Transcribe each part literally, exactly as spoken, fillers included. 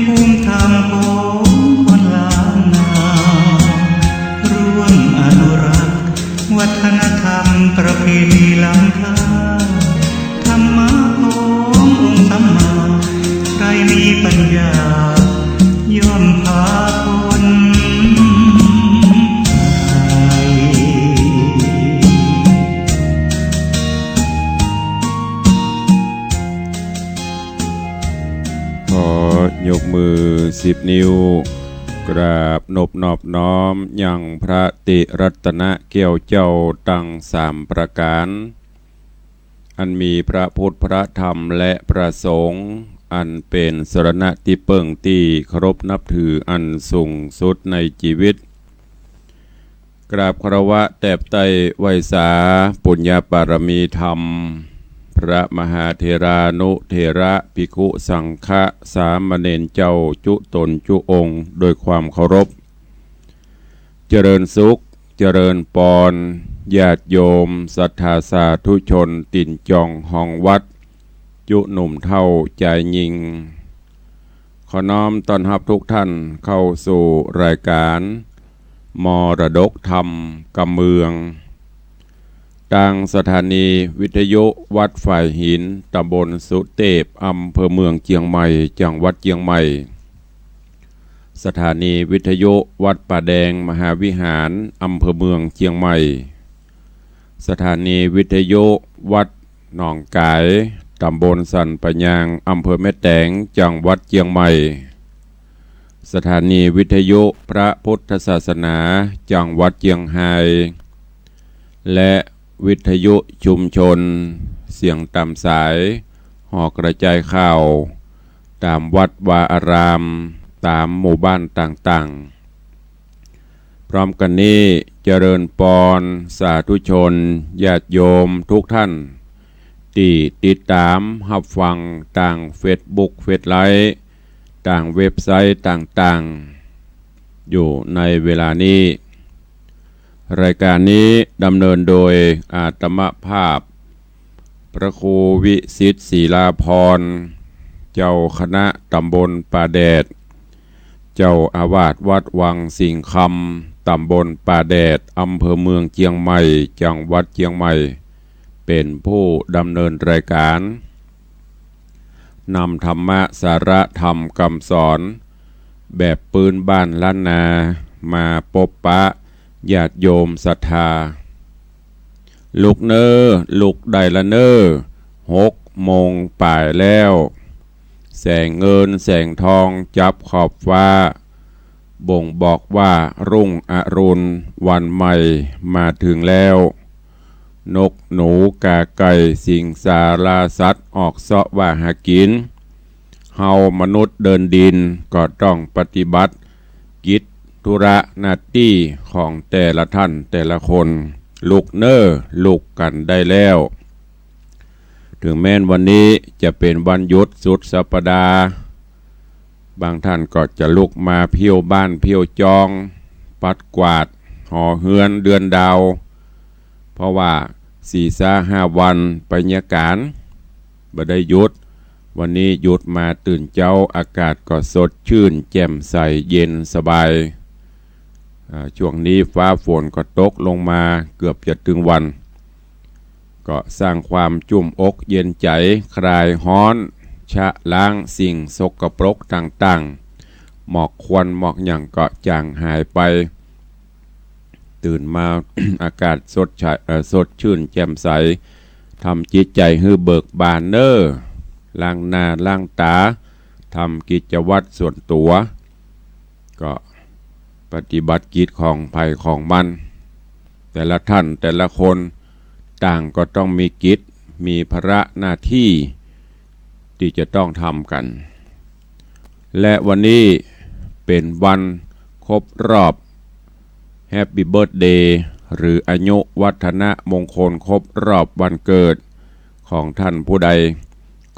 ภูมิธรรมของคนล้านนา ร่วมอนุรักษ์วัฒนธรรมประเพณีล้ำค่า ธรรมะขององค์สัมมา ใครมีปัญญา ย่อมพาพ้นภัย ขอยกมือสิบนิ้ว กราบนบนอบน้อมยังพระติรัตนแก้วเจ้าตังสามประก๋าน อันมีพระพุทธ พระธรรม และพระสงฆ์ อันเป๋นสรณะตี้เปิ้งตี้เคารพนับถืออันสูงสุดในจีวิต กราบคารวะแตบไต้ไหว้สาปุญญบารมีธรรม พระมหาเถรานุเถระ ภิกขุสังฆะ สามเณรเจ้าจุ๊ต๋นจุ๊องค์ โดยความเคารพ เจริญสุข เจริญปอน ญาติโยมศรัทธาสาธุชนตี๋นจองฮองวัด จุ๊หนุ่มเฒ่าจายญิง ขอน้อมต้อนฮับทุกท่านเข้าสู่รายการมรดกธรรมกำเมือง ตางสถานีวิทยุวัดฝายหิน ตำบลสุเตพ อำเภอเมืองเจียงใหม่ จังหวัดเจียงใหม่ สถานีวิทยุวัดป่าแดงมหาวิหาร อำเภอเมืองเจียงใหม่ สถานีวิทยุวัดหนองก๋าย ตำบลสันป่ายาง อำเภอแม่แตง จังหวัดเจียงใหม่ สถานีวิทยุพระพุทธศาสนา จังหวัดเจียงฮาย และวิทยุชุมชน เสียงต๋ามสาย หอกระจายข่าว ต๋ามวัดวาอาราม ต๋ามหมู่บ้านต่างๆ พร้อมกั๋นนี้ เจริญปอนสาธุชนญาติโยมทุกท่าน ตี้ติดต๋ามฮับฟังตางเฟซบุ๊ก เฟซไลฟ์ ตางเว็บไซต์ต่างๆ อยู่ในเวลานี้ รายการนี้ดำเนินโดยอาตมาภาพ พระครูวิสิทธิ์ ศิลาภรณ์ เจ้าคณะตำบลป่าแดด เจ้าอาวาสวัดวังสิงห์คำ ตำบลป่าแดด อำเภอเมืองเจียงใหม่ จังหวัดเจียงใหม่ เป๋นผู้ดำเนินรายการ นำธรรมะ สาระธรรมกำสอน แบบปื๊นบ้านล้านนา มาปบปะญาติโยมศรัทธา ลุกเน่อ ลุกได้ละเน่อ หกโมงป๋ายแล้ว แสงเงินแสงทองจับขอบฟ้า บ่งบอกว่ารุ่งอรุณวันใหม่มาเถิงแล้ว นกหนูก๋าไก่สิงสาราสัตว์ออกเซาะว่าหากิ๋น เฮามนุษย์เดินดินก็ต้องปฏิบัติกิจธุระหน้าตี้ของแต่ละท่านแต่ละคน ลุกเน่อ ลุกกั๋นได้แล้ว เถิงแม้นวันนี้จะเป๋นวันหยุดสุดสัปดาห์ บางท่านก็จะลุกมาเพี้ยวบ้านเพี้ยวจอง ปัดกวาดหอเฮือนเดือนดาว เพราะว่าสี่ซาห้าวันไปเยียะก๋าน บ่ได้หยุด วันนี้หยุดมาตื่นเจ๊า อากาศก็สดชื่นแจ่มใสเย็นสบาย อ่า ช่วงนี้ฟ้าฝนก็ตกลงมาเกือบจะตึงวัน ก็สร้างความจุ่มอกเย็นใจ๋ คลายฮ้อน ชะล้างสิ่งสกปรกต่างๆ หมอกควันหมอกหยังก็จางหายไป ตื่นมา อากาศสดใส เอ่อ สดชื่นแจ่มใส ทำจิตใจ๋หื้อเบิกบานเน่อ ล้างหน้าล้างต๋า ทำกิจวัตรส่วนตั๋ว ก็ปฏิบัติกิจของใผของมัน แต่ละท่านแต่ละคนต่างก็ต้องมีกิจ มีภาระหน้าตี้ตี้จะต้องทำกั๋น และวันนี้เป๋นวันครบรอบ แฮปปี้เบิร์ธเดย์ หรืออายุวัฒนมงคลครบรอบวันเกิดของท่านผู้ใด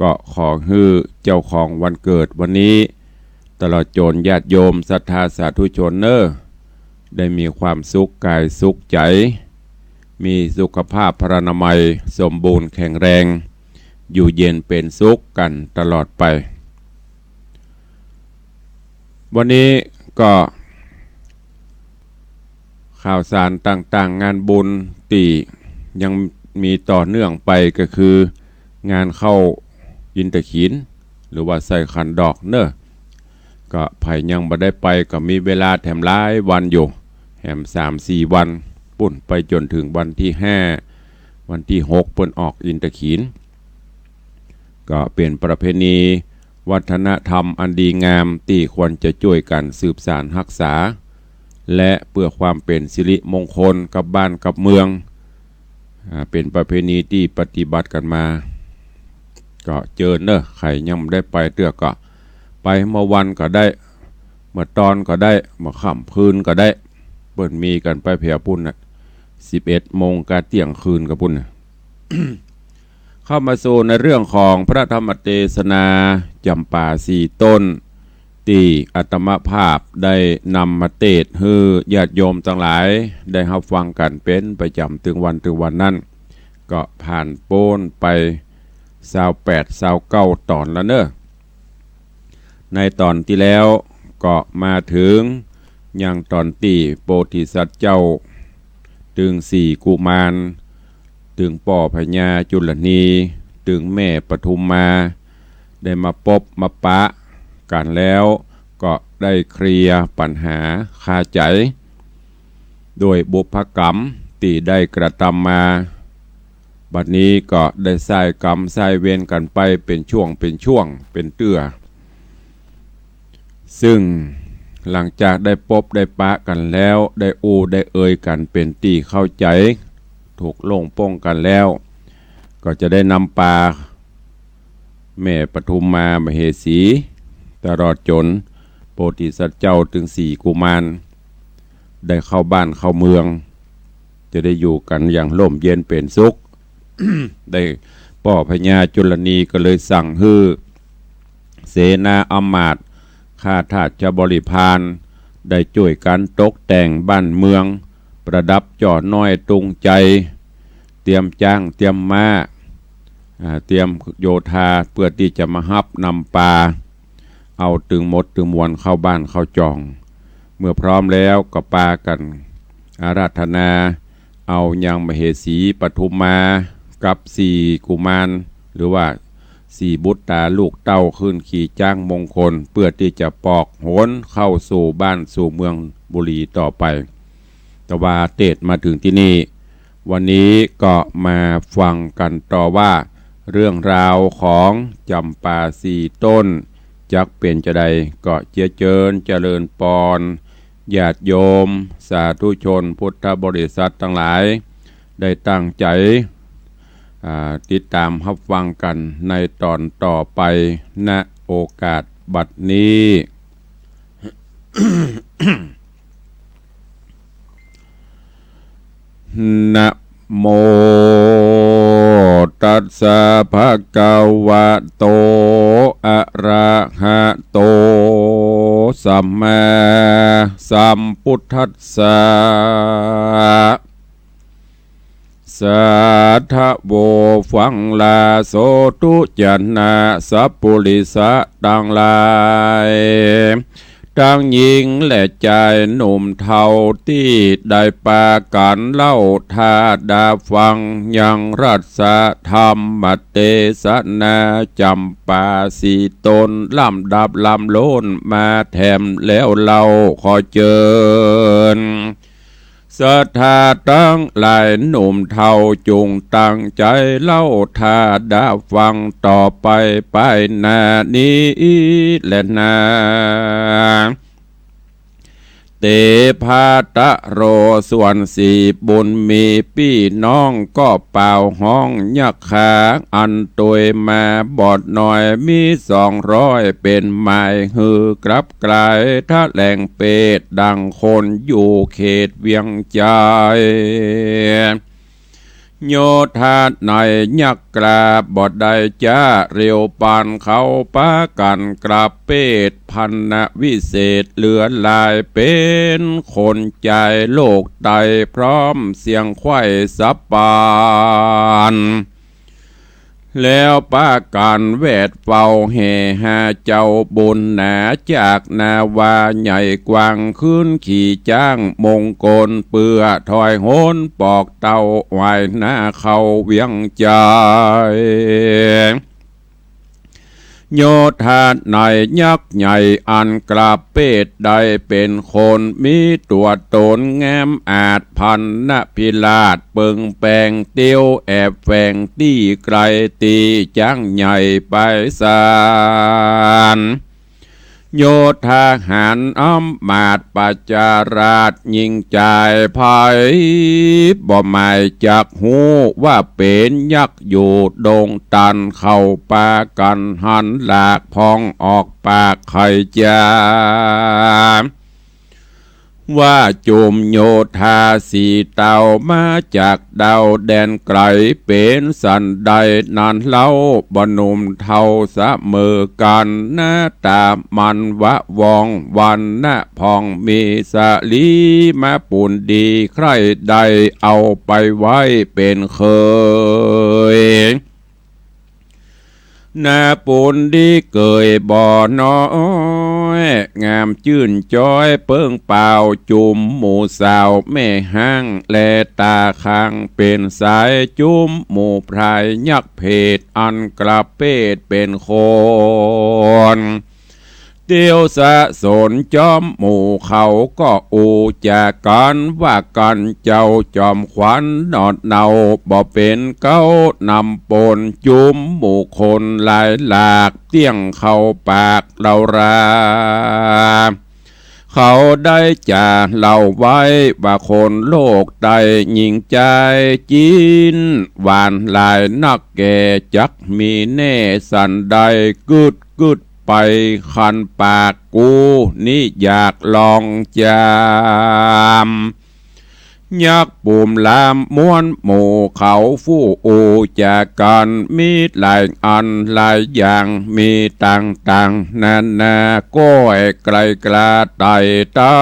ก็ขอหื้อเจ้าของวันเกิดวันนี้ ตลอดจ๋นญาติโยมศรัทธาสาธุชนเน่อ ได้มีความสุขกายสุขใจ๋ มีสุขภาพพรรณนามัยสมบูรณ์แข็งแรง อยู่เย็นเป๋นสุขกั๋นตลอดไป วันนี้ก็ข่าวสารต่างๆ งานบุญตี้ยังมีต่อเนื่องไปก็คือ งานเข้าอินทขีฬ หรือว่าใส่ขันดอกเนอะ ก็ใผยังบ่ได้ไปก็มีเวลาแถมหลายวันอยู่ แถมสามสี่วันปุ้น ไปจ๋นเถิงวันตี้ห้า วันตี้หกเปิ้นออกอินทขีฬ ก็เป๋นประเพณีวัฒนธรรมอันดีงามตี้ควรจะจ้วยกั๋นสืบสานฮักษา และเปื้อความเป๋นสิริมงคลกับบ้านกับเมือง อ่า เป๋นประเพณีตี้ปฏิบัติกั๋นมา ก็เจิญเนอะ ใผยังบ่ได้ไปเตื้อก็ไปเมื่อวันก็ได้ เมื่อตอนก็ได้ เมื่อค่ำคืนก็ได้ เปิ้นมีกั๋นไปแผวปุ้นน่ะ สิบเอ็ดโมงกาเตี้ยงคืนกาปุ้นน่ะ เข้ามาสู่ในเรื่องของพระธรรมเตสนาจ๋ำปาสี่ต้น ตี้อาตมาภาพได้นำมาเตสน์หื้อญาติโยมตังหลายได้ฮับฟังกั๋นเป๋นประจ๋ำเถิงวันเถิงวันนั้น ก็ผ่านป๊นไปซาวแปด ซาวเก้าต๋อนแล้วเนอะ ในต๋อนตี้แล้วก็มาเถิงยังต๋อนตี้โพธิสัตว์เจ้าตึงสี่กุมาร ตึงป้อพญาจุลนี ตึงแม่ปทุมมา ได้มาปบมาปะกั๋นแล้ว ก็ได้เคลียร์ปัญหาคาใจ๋ โดยบุพกรรมตี้ได้กระทำมา บัดนี้ก็ได้ใส้กรรมใส้เวรกั๋นไปเป๋นช่วงเป๋นช่วงเป๋นเตื้อ ซึ่งหลังจากได้ปบได้ปะกั๋นแล้ว ได้อู้ได้เอยกั๋นเป๋นตี้เข้าใจ๋ ถูกโล่งโป้งกั๋นแล้ว ก็จะได้นำปาแม่ปทุมมามเหสี ตลอดจ๋นโพธิสัตว์เจ้าตึงสี่กุมาร ได้เข้าบ้านเข้าเมือง จะได้อยู่กั๋นอย่างร่มเย็นเป๋นสุข ได้ป้อพญาจุลนีก็เลยสั่งหื้อเสนาอำมาตย์ ข้าทาสบริพาร ได้จ้วยกั๋นตกแต่งบ้านเมือง ประดับจ่อน้อยตุงชัย เตรียมจ๊างเตรียมม้า อ่า เตรียมโยธาเปื้อตี้จะมาฮับนำปา เอาตึงหมดตึงมวลเข้าบ้านเข้าจ่อง เมื่อพร้อมแล้วก็ปากั๋นอาราธนา เอายังมเหสีปทุมมากับสี่กุมาร หรือว่าสี่บุตราลูกเต้าขึ้นขี่จ๊างมงคล เปื้อตี้จะปอกหนเข้าสู่บ้านสู่เมืองบุรีต่อไป แต่ว่าเตสน์มาเถิงตี้นี่ วันนี้ก็มาฟังกั๋นต่อว่า เรื่องราวของจ๋ำปาสี่ต้น จักเป๋นจาใด ก็เจียเจิญเจริญปอน ญาติโยม สาธุชน พุทธบริษัทตังหลาย ได้ตั้งใจ๋ อ่า ติดต๋ามฮับฟังกั๋นในต๋อนต่อไป ณ โอกาสบัดนี้ นะโมตัสสะภะคะวะโต อะระหะโต สัมมาสัมพุทธัสสะ สาธะโว ฟังลาโสธุ จะนะสัพปุริสะตังหลาย ตังญิงและจายหนุ่มเฒ่าตี้ได้ปากั๋นเล่าถ้าดาฟังยังรัสธรรมเตสนาจ๋ำปาสี่ต้น ลำดับลำล้นมาแถมแล้วเล่า ขอเจิญ ศรัทธาตังหลายหนุ่มเฒ่าจุ่งตั้งใจ๋เล่าถ้าดาฟังต่อไปไปหน้านี้แลนา เตภาตะโร ส่วนสี่บุญมีปี้น้องก็เป่าฮ้องยักขา อันตวยมาบอดน้อยมีสองร้อย เป๋นหมายหื้อกลับกลาย ทะแหลงเปตดังคนอยู่เขตเวียงจันทน์ โยธาในยักษ์กล้าบ่ได้จ๊า เร็วปานเขาปากั๋นกราบเปต พรรณวิเศษเหลือหลาย เป๋นคนจายโลกไตพร้อมเสียงไขว้สะปาน แล้วปากั๋นแวดเฝ้าแห่หาเจ้าบุญหนา จากนาวาใหญ่กว้าง ขึ้นขี่จ๊างมงคล เปื้อถอยฮนปอกเต้า ไหว้หน้าเข้าเวียงใจ๋ โยธาในยักษ์ใหญ่อันกระเปดได้เป๋นคน มีตั๋วต๋นงามอาจ พรรณพิราชเปิงแป๋ง เตียวแอบแฝงตี้ไก๋ ตี้จ๊างใหญ่ไปสาน โยธาหารอำมาตย์ประชาราษฎร์ ยิ่งใจ๋ไพร่ บ่หมายจักฮู้ว่าเป๋นยักษ์อยู่ดงตัน เข้าปากั๋นหันหลาก พ่องออกปากไขจ๋า ว่าจุมโยธาสี่เต้า มาจากดาวแดนไก๋ เป๋นสันใดนั้นเล่า บ่หนุ่มเฒ่าเสมอกั๋น หน้าต๋ามันวะวอง วรรณะผ่องมี สะหลีมาปูนดี ใคร่ได้เอาไปไว้เป๋นเขย นาปูนดีเกยบ่น้อย งามจื้นจ๊อยเปิ้งเปล่า จุมหมู่สาวแม่ฮ้าง แลต๋าข้างเป๋นสาย จุมหมู่พรายยักษ์เพศ อันกระเปดเป๋นคน เตียวสะสนจ๊อมหมู่เขาก็อู้จ๋ากั๋น ว่ากั๋นเจ้าจอมขวัญหนอดเนา บ่เป๋นเก๊านำปน จุมหมู่คนหลายหลาก เตี้ยงเข้าปากเล่ารา เขาได้จ๋าเล่าไว้ ว่าคนโลกใต้ยิ่งใจ๋จี๋น หวานหลายนักแก่ จักมีแน่สันใด กึ๊ดกึ๊ดไปคันปาก กูนี้อยากลองจาม ยักษ์ปูมลามม้วนหมู่เขา ฟู่อู้จ๋ากั๋น มีหลายอันหลายอย่าง มีต่างๆ นานา ก้อยไกลกล้าไต่เต้า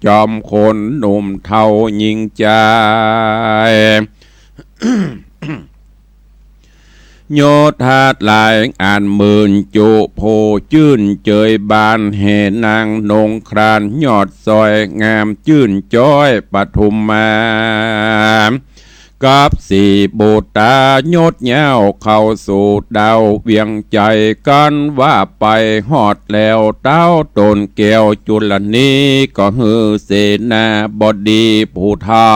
จอมคนหนุ่มเฒ่ายิ่งใจ๋ โยธาหลายอันหมื่นจุ ผู้จื้นเจยบาน แห่นางนงครานยอดซอย งามจื้นจ๊อยปทุมมา กับสี่บุตรตายศเหย้า เข้าสู่ดาวเวียงใจ๋กั๋น ว่าไปฮอดแล้วเต้าต๋นแก้วจุลนี ก็หื้อเสนาบดีผู้เฒ่า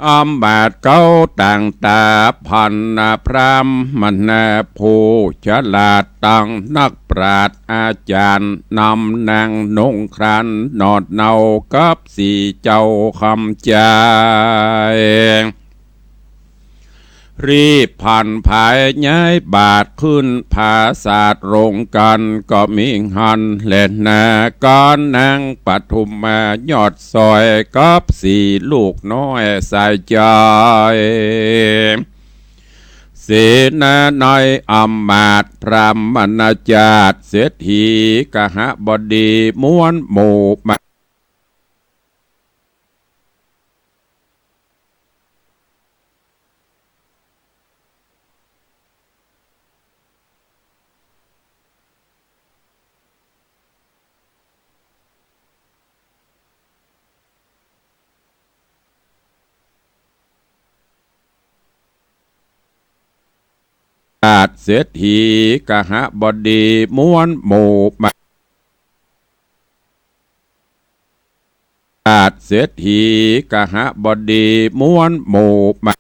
อำมาตย์เก๊าต่างต๋า พรรณพราหมณะผู้ฉลาด ตังนักปราชญ์อาจ๋ารย์ นำนางนงครานหนอดเนา กับสี่เจ้าคำใจ๋ รีบผันผายย้ายบาท ขึ้นผาสาทลงกั๋น ก็มีหั้นแลนา ก๋านนางปทุมมายอดซอย กับสี่ลูกน้อยสายใจ๋ เสนาในอำมาตย์พราหมณจาติ เศรษฐีกหบดีม้วนหมู่มา อาจเศรษฐีกหบดีม้วนหมู่มา อาจเศรษฐีกหบดีม้วนหมู่มา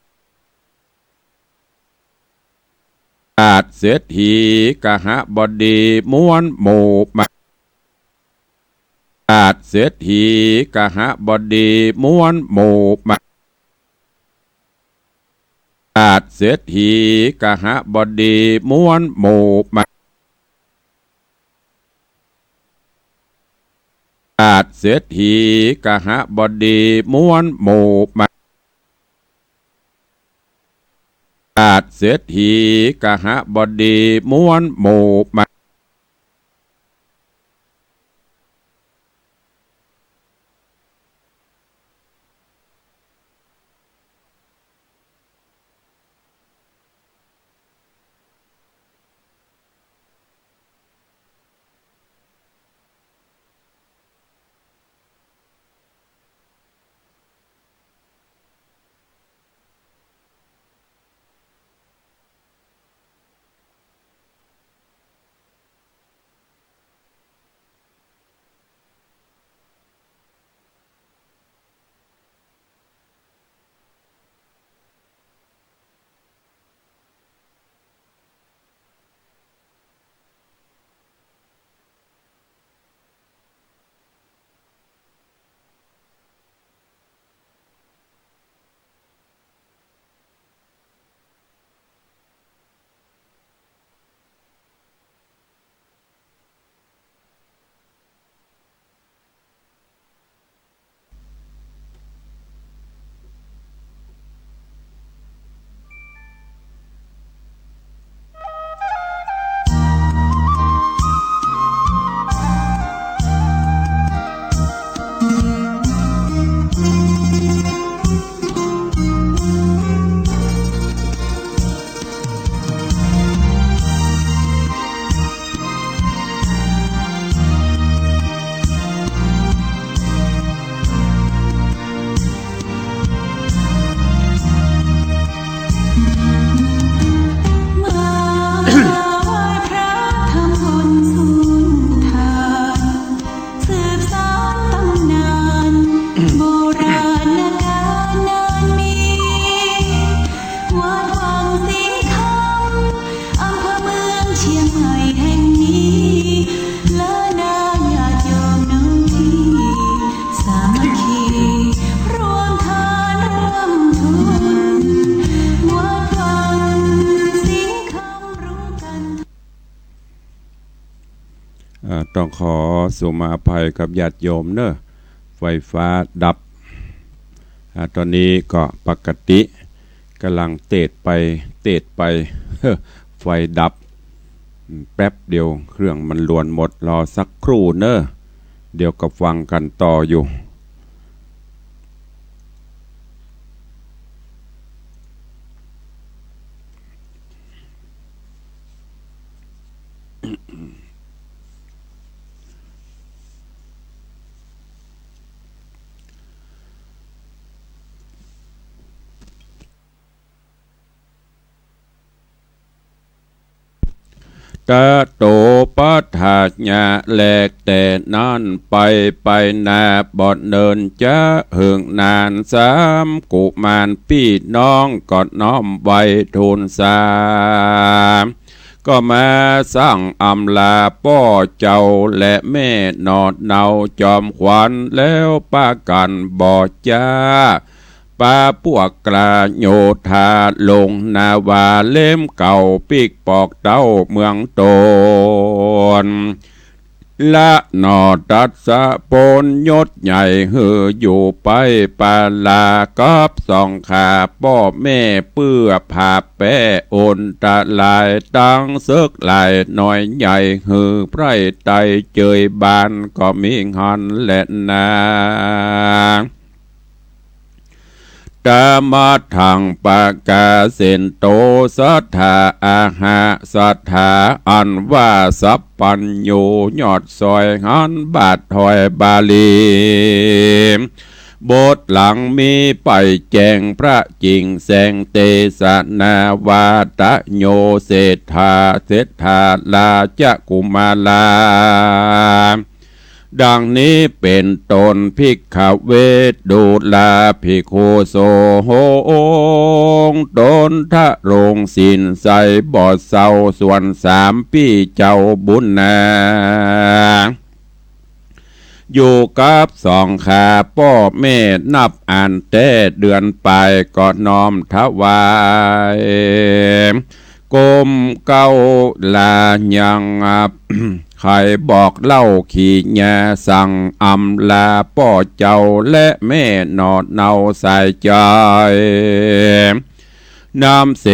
อาจเศรษฐีกหบดีม้วนหมู่มา อาจเศรษฐีกหบดีม้วนหมู่มา อาจเศรษฐีกหบดีม้วนหมู่มา อาจเศรษฐีกหบดีม้วนหมู่มา อาจเศรษฐีกหบดีม้วนหมู่มา อา อ่า ต้องขอสุมาอภัยกับญาติโยมเนอะ ไฟฟ้าดับ อ่า ตอนนี้ก็ปกติ ก่ำลังเตดไป เตดไป ไฟดับ แป๊บเดียวเครื่องมันลวนหมด รอสักครู่เนอะ เดี๋ยวก็ฟังกันต่ออยู่ ตะโตปัฏฐายะ แลแต่นั้นไป ไปหน้าบ่เนินจะ เหิงนานสามกุมารปี้น้องก็น้อมไหว้ทูลสา ก็มาสั่งอำลาป้อเจ้าและแม่หนอเนาจอมขวัญ แล้วปากั๋นบ่จ๊า ปาพวกกล้าโยธาลงนาวาเล่มเก่าปิ๊กปอกเต้าเมืองตน ละหนอตัสสะผลยศใหญ่หื้ออยู่ไป ปาลากับสองข้าป้อแม่ เปื้อผาบแป้อนตราย ตังเสิกหลายน้อยใหญ่หื้อไพร่ไตเจยบานก็มีหั้นแลนา ตะมะทังปะกาเสนโต สัตถาอาหะ สัตถาอันว่าสัพพัญญู ยอดสอยหันบาทถอยบาลี บทหลังมีไปแจ้งพระจิ่งแสงเตสนาวาตะโยเศรษฐา เศรษฐาราชกุมารา ดังนี้เป๋นต้น ภิกขเว ดูราภิกขุ โสหง ตนทะรงศีลใสบ่เศร้า ส่วนสามปี้เจ้าบุญนา อยู่กับสองข้าป้อแม่นับอันแต๊เดือนปาย ก็น้อมถวาย ก้มเกล้าลายัง ใคร่บอกเล่าขี่แย่สั่งอำลาป้อเจ้าและแม่หนอเนาสายใจ๋ นำเส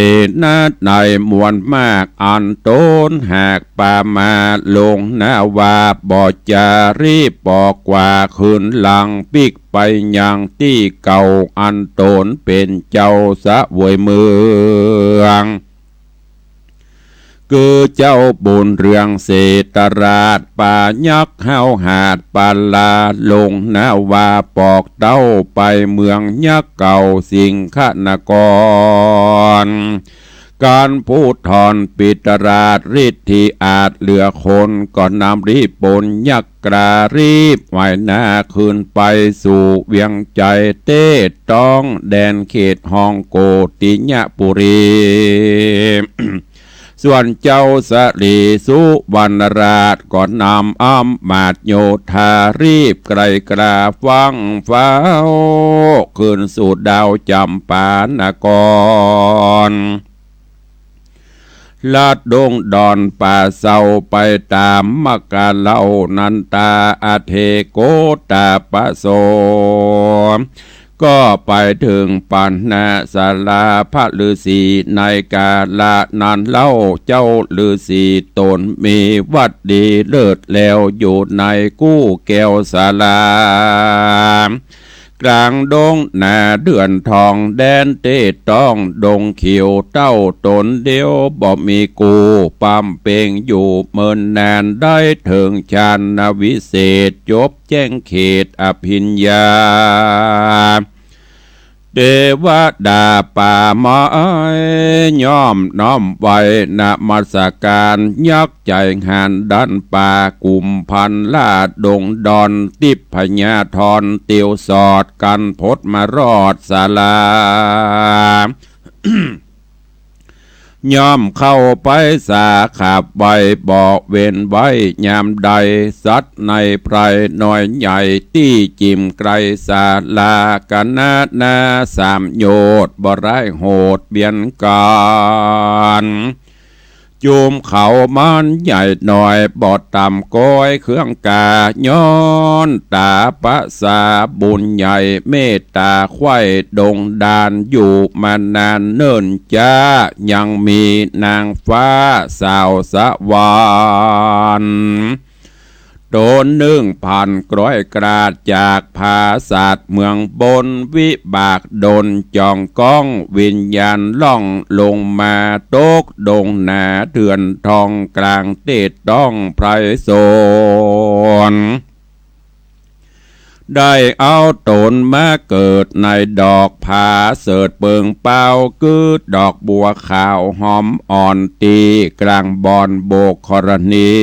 นาในมวลมากอันตนหากปามาลงนาวา บ่จารีบบอกว่าคืนหลังปิ๊กไปยังตี้เก่าอันตนเป๋นเจ้าเสวยเมือง คือเจ้าบุญเรืองเศรษฐราช ปายักษ์ห้าวหาญปาลาลงนาวา ปอกเต้าไปเมืองยักษ์เก่าสิงคนคร กันผู้ทอนปิตราชฤทธิอาจเหลือคน ก็นำรีบปนยักษ์กรารีบไหวหน้าคืนไปสู่เวียงใจ๋เต๊ต้องแดนเขตห้องโกติยปุรี ส่วนเจ้าสะหลีสุวรรณราชก็นำอำมาตย์โยธารีบไกลกราฟั่งฟ้าวคืนสู่ดาวจำปานคร ลัดดงดอนป่าเซาไปต๋ามมะกะเล่า นันตาอเถโกตาปะโส ก็ไปเถิงปัณณศาลาพระฤๅษี ในกาละนั้นเล่าเจ้าฤๅษีต๋นมีวัตรดีเลิศแล้วอยู่ในกู้แก้วสารา กลางดงนาเดือนทองแดนเต๊ต้องดงเขียว เต้าต๋นเดียวบ่มีกู้ ปำเป็งอยู่เมินนาน ได้เถิงฌานวิเศษ จบแจ้งเขตอภิญญา เตวดาป่าไม้ย่อมน้อมไหว้นมัสการ ยักษ์ใจ๋หาญดันป่ากุมภัณฑ์ราชดงดอน ทิพยธรเตียวสอดกันพดมารอดศาลา ย่อมเข้าไปสาขับไหว้บ่เว้นไว้ยามใด สัตว์ในไพร่น้อยใหญ่ตี้จิ่มใก้ศาลา คณะนาสามโยชน์บ่ร้ายโหดเบียดกั๋น จุมเขามันใหญ่หน่อย บ่ต่ำก้อยเครื่องกา ย้อนต๋าประสาบุญใหญ่ เมตต๋าไขว้ดงดาน อยู่มานานเนิ่นจ๊า ยังมีนางฟ้าสาวสวรรค์ ต๋นหนึ่งพันกร้อยกราด จากผาสัตว์เมืองบน วิบากดลจ่องก้อง วิญญาณล่องลงมา ตกดงหนาเถื่อนทอง กลางเตดต้องไพรสน ได้เอาต๋นมาเกิดในดอกผาเสริฐเปิงเปา คือดอกบัวขาวหอมอ่อน ตี้กลางบ่อนโบกขรณี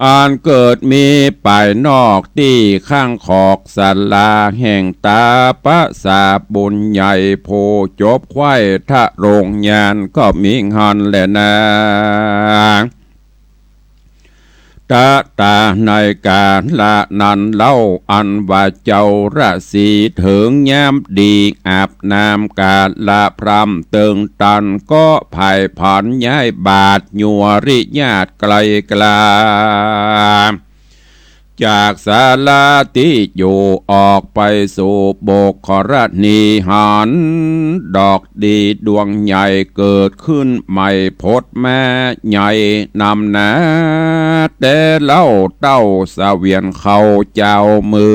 อันเกิดมีปายนอก ตี้ข้างขอกศาลาแห่งต๋าประสาบุญใหญ่ ผู้จบไขว้ทะโรงญาณ ก็มีหั้นแลนา ตะต๋าในกาละนั้นเล่า อันว่าเจ้าราศีเถิงยามดี อาบน้ำกาละพร่ำเติงตัน ก็ผายผันย้ายบาท ยัวริญาติไกลกลา จากศาลาตี้อยู่ ออกไปสู่โบกขรณี หันดอกดีดวงใหญ่ เกิดขึ้นใหม่พดมา ใหญ่นำหนา แต่เล่าเต้าเสวียนเขาเจ้าเมื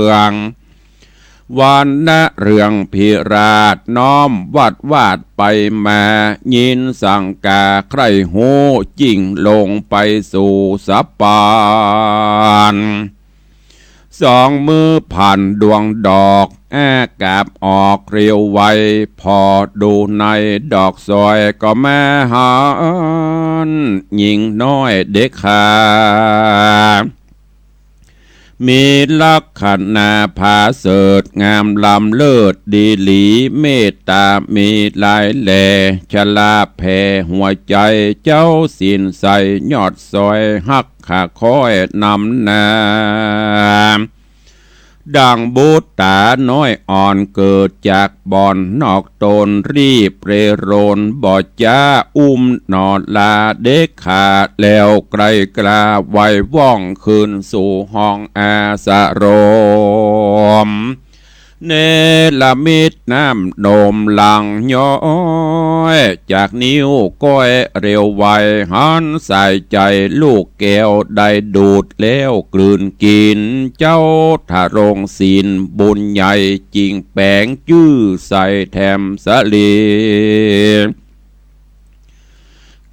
อง วรรณะเรืองพิราช น้อมวัดวาดไปมา ยินสังกาใคร่ฮู้ จิ่งลงไปสู่สะปาน สองมือผันดวงดอก อ้ากาบออกเร็วไว ผ่อดูในดอกสอย ก็มาหันหญิงน้อยเด็กขา มีลักขณะผาเสริฐ งามล้ำเลิศดีหลี เมตต๋ามีหลายแล ชลาแผ่หัวใจ๋ เจ้าศีลใสยอดสอย ฮักขาค้อยนำหนา ดังบุตต๋าน้อยอ่อน เกิดจากบ่อนนอกตน รีบเรโรนบ่จ๊า อุ้มหนอลาเด็กขา แล้วไกลกลาไวว่อง คืนสู่ห้องอาสรม เนรมิตน้ำนมหลั่งย้อย จากนิ้วก้อยเร็วไว หันสายใจ๋ลูกแก้วได้ดูดแล้วกลืนกิ๋น เจ้าทะโรงศีลบุญใหญ่ จิ่งแป๋งจื้อใส่แถมสะหลี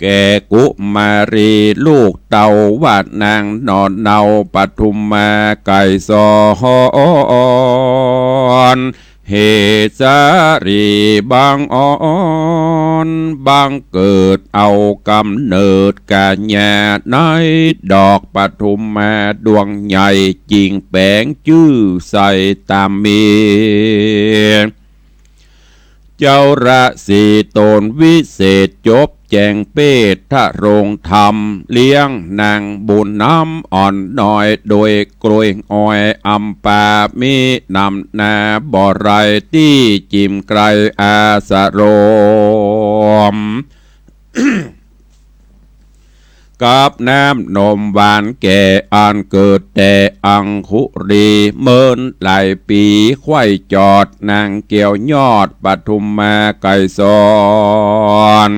แก่กุมารีลูกเต้า ว่านางหน่อเนาปทุมมาไกรสร เหตุสาลีบังอ่อน บังเกิดเอาก๋ำเนิดกัญญา ในดอกปทุมมาดวงใหญ่ จิ่งแป๋งจื้อใส่ต๋ามมี เจ้าราศีต๋นวิเศษ จบแจ้งเปตโรงธรรม เลี้ยงนางบุญน้ำอ่อนน้อย โดยกล้วยอ้อยอำปา มีนำหน้าบ่ไรตี้จิ่มไกลอาสรม กับน้ำนมหวานแก่ อันเกิดแต่อังคุลี เมินหลายปี๋ไขว้จอด นางแก้วยอดปทุมมาไกรสร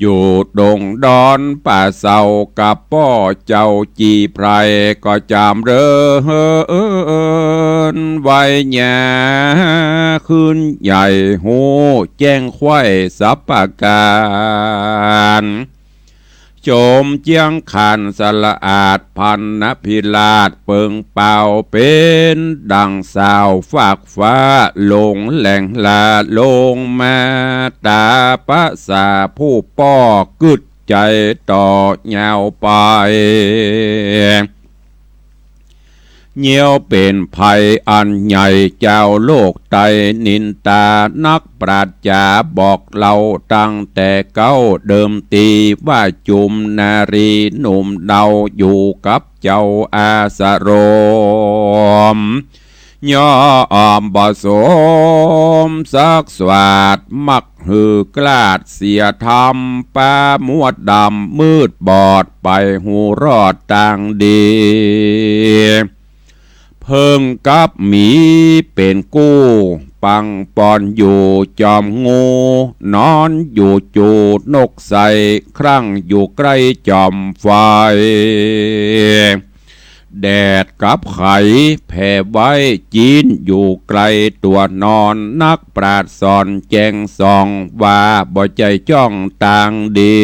อยู่ดงดอนป่าเซา กับป้อเจ้าจีไพร ก็จำเริญไวยา ขึ้นใหญ่ฮู้แจ้งไขว้สัปปะก๋าน ชมเจียงขันสะอาด พันนพิราชเปิงเปา เป๋นดั่งสาวฟากฟ้า ลงแหล่งลาลงมา ต๋าประสาผู้ป้อกึ๊ดใจ๋ต่อยาวไป เยียวเป๋นภัยอันใหญ่ จาวโลกไตนินตา นักปราชญ์จ๋าบอกเล่าตั้งแต่เก๊าเดิมตี ว่าจุมนารีหนุ่มเนา อยู่กับเจ้าอาสรม ยอมบ่สมศักดิ์สวาส มักหื้อกล้าดเสียธรรม ปะมัวดำมืดบอดไปฮู้รอดตางดี เผิงกับหมีเป๋นกู้ ปังปอนอยู่จอมงู นอนอยู่จูนกใส คลั่งอยู่ใก้จอมไฟ แดดกับไขแผ่ไว้ จี๊นอยู่ไกลตั๋วนอน นักปราชญ์สอนแจ้งส่อง ว่าบ่ใจ้จ้องตางดี